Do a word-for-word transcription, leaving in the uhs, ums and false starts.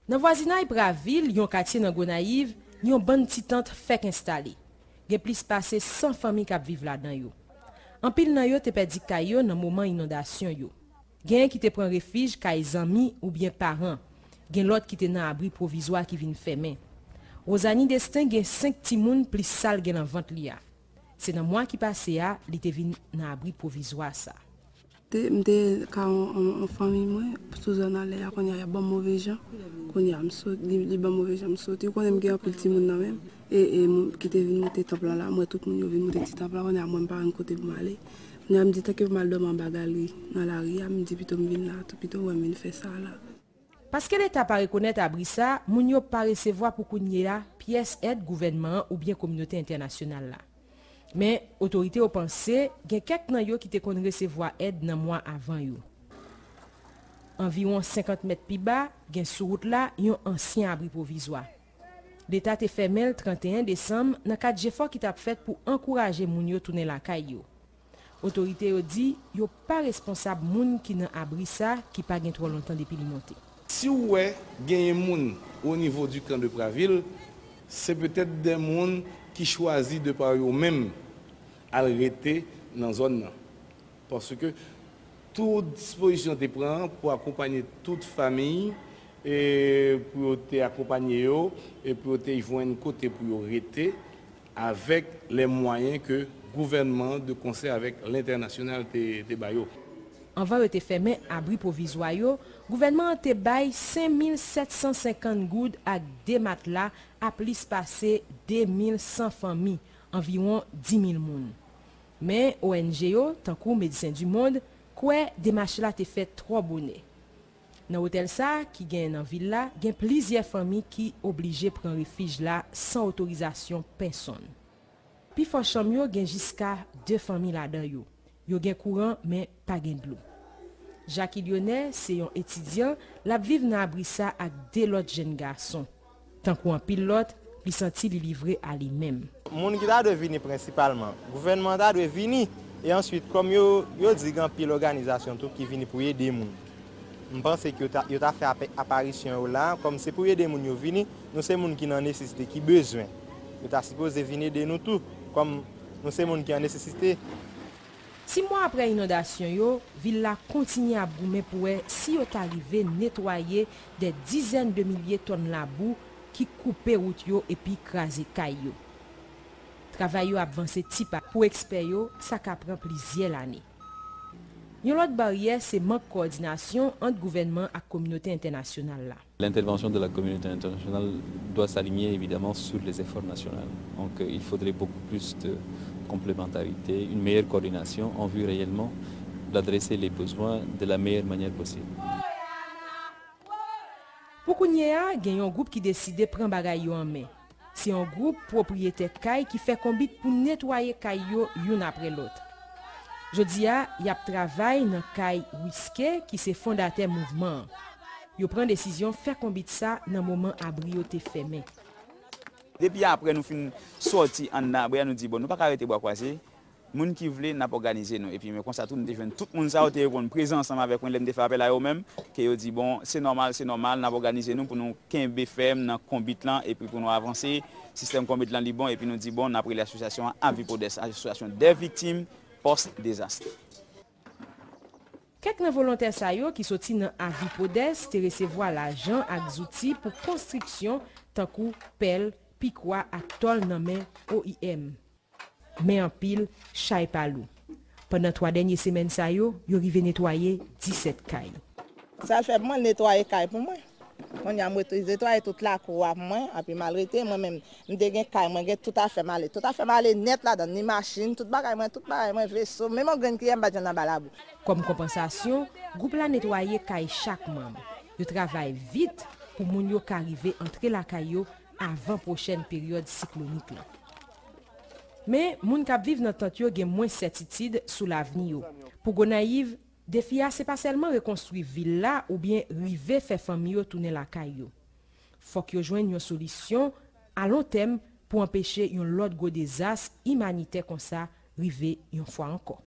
Nan vwazinay Pravil, yon katye nan Gonayiv, yon bann ti tant fèk enstale. Gen plis pase san fanmi k ap viv ladan yo. Anpil nan yo te pèdi kay yo nan moman inondasyon yo. Genyen ki te pran refij kay zanmi oubyen paran. Gen lòt ki te nan abri pwovizwa ki vin fèmen. Rosanie Destin gen senk timoun plis sa l gen nan vant li a. Se nan mwa ki pase a, li te vin nan abri pwovizwa sa. Te, m te ka yon, yon, yon fanmi mwen, sou zòn Alè a, kounye a, y ap ban m move jan. Kounye a, m sot, li, li ban m move jan, m soti. Ou konnen m gen anpil timoun nan men m. E, e moun ki te vin moute tanp lan la, m wè tout moun yo vin moute ti tanp lan, kounye a, mwen, m pa wè kote pou m ale. Kounye a, m di, tanke pou m al dòmi anba galri, nan lari a, m di, pito m vin la, tou pito wè m vin fè sa la. Paske Leta pa rekonèt abri sa, moun yo pa resevwa pou kounye a pyès èd gouvènman an oubyen kominote entènasyonal la. Men, otorite yo panse gen kèk nan yo ki te konn resevwa èd nan mwa avan yo. Anviwon senkant mèt pi ba, gen sou wout la yon ansyen abri pwovizwa. Leta te fèmen l trannteyen desanm nan kad jefò ki t ap fèt pou ankouraje moun yo tounen lakay yo. Otorite yo di yo pa responsab moun ki nan abri sa ki pa gen twò lontan depi li monte. Si w wè genyen moun au niveau du camp de Pravil, se petèt de moun ki chwazi de pa yo menm al rete nan zòn nan. Paske tout dispozisyon te pran pou akonpanye tout fanmi, e pou yo te akonpanye yo, e pou yo te jwenn kote pou yo rete, avec les moyens que gouvènman de konsè avèk lentènasyonal te, te ba yo. Anvan yo te fèmen abri pwovizwa yo, gouvènman an te bay senk mil sèt san senkant goud ak de matla a plis pase de mil san fanmi, anviwon dis mil moun. Men O N G yo, tankou Médecins du Monde, kwè demach la te fèt twò bonè. Nan otèl sa a, ki genyen nan vil la, gen plizyè fanmi ki oblije pran refij la san otorizasyon pèsonn. Pifò chanm yo gen jiska de fanmi ladan yo. Yo gen kouran, men pa gen dlo. Jackie Lyonnais se yon etidyan, l ap viv nan abri sa ak de lòt jèn gason. Tankou anpil lòt, li santi li livre a li menm. Moun ki ta dwe vini prensipalman, gouvènman an ta dwe vini, e answit, kòm yo, yo di gen anpil òganizasyon tou ki vini pou ede moun. M panse ke yo ta, yo ta fè apa-, aparisyon yo la, kòm se pou ede moun yo vini, nou se moun ki nan nesesite, ki bezwen. Yo ta sipoze vin ede nou tou, kòm nou se moun ki an nesesite. Sis mwa apre inondasyon yo, vil la kontinye ap goumen pou wè si yo ta rive netwaye dè dizèn de milye tòn labou ki koupe wout yo epi kraze kay yo. Travay yo ap vanse ti pa. Pou ekspè yo, sa ka pran plizyè lane. Yon lòt baryè se mank kowòdinasyon ant gouvènman ak kominote entènasyonal la. L'intervention de la communauté internationale doit s'aligner évidemment sur les efforts nationaux. Donc, euh, il faudrait beaucoup plus de complémentarité, une meilleure coordination en vue réellement d'adresser les besoins de la meilleure manière possible. Pou kounye a, gen yon gwoup ki deside pran bagay yo an men. Se yon gwoup pwopriyetè kay ki fè konbit pou netwaye kay yo youn apre lòt. Jodi a, y ap travay nan kay Wiske, ki se fondatè mouvman an. Yo pran desizyon fè konbit sa nan moman abri yo te fèmen. Depi apre nou fin sòti anndan abri a, nou di, bon, nou pa ka rete bra kwaze. Moun ki vle, n ap òganize nou. Epi, men konsa tou, nou te jwenn tout moun sa yo te reponn prezan ansanm avèk mwen lè m te fè apèl a yo menm, ke yo di, bon, se nòmal, se nòmal, n ap òganize nou pou nou kenbe fèm nan konbit lan, epi pou nou avanse. Sistèm konbit lan, li bon, epi nou di, bon, n ap rele asosyasyon an Avipodes, Association des Victimes Post Désastre. Kèk nan volontè sa yo ki soti nan Avipodes te resevwa lajan ak zouti pou konstriksyon, tankou pèl, pikwa ak tòl nan men O I M. Men anpil, chay pa lou. Pandan twa dènye semèn sa yo, yo rive netwaye disèt kay. Sa l fè pou mwen, l netwaye kay pou mwen. Kounye a, m rete netwaye tout lakou a pou mwen, epi m al rete, mwen menm, m te gen kay, mwen gen tout afè m ale. Tout afè m ale nèt ladan, ni machin, tout bagay mwen, tout bagay mwen, veso, menm yon grenn kiyè m pa t janm nan ba labou. Kòm konpansasyon, gwoup la netwaye kay chak manm. Yo travay vit pou moun yo ka rive antre lakay yo avan pwochèn peryòd siklonik lan. Men, moun k ap viv nan tant yo gen mwens sètitid sou lavni yo. Pou Gonayiv, defi a se pa sèlman rekonstwi vil la oubyen rive fè fanmi yo tounen lakay yo. Fòk yo jwenn yon solisyon a lon tèm pou anpeche yon lòt gwo dezas imanitè konsa rive yon fwa ankò.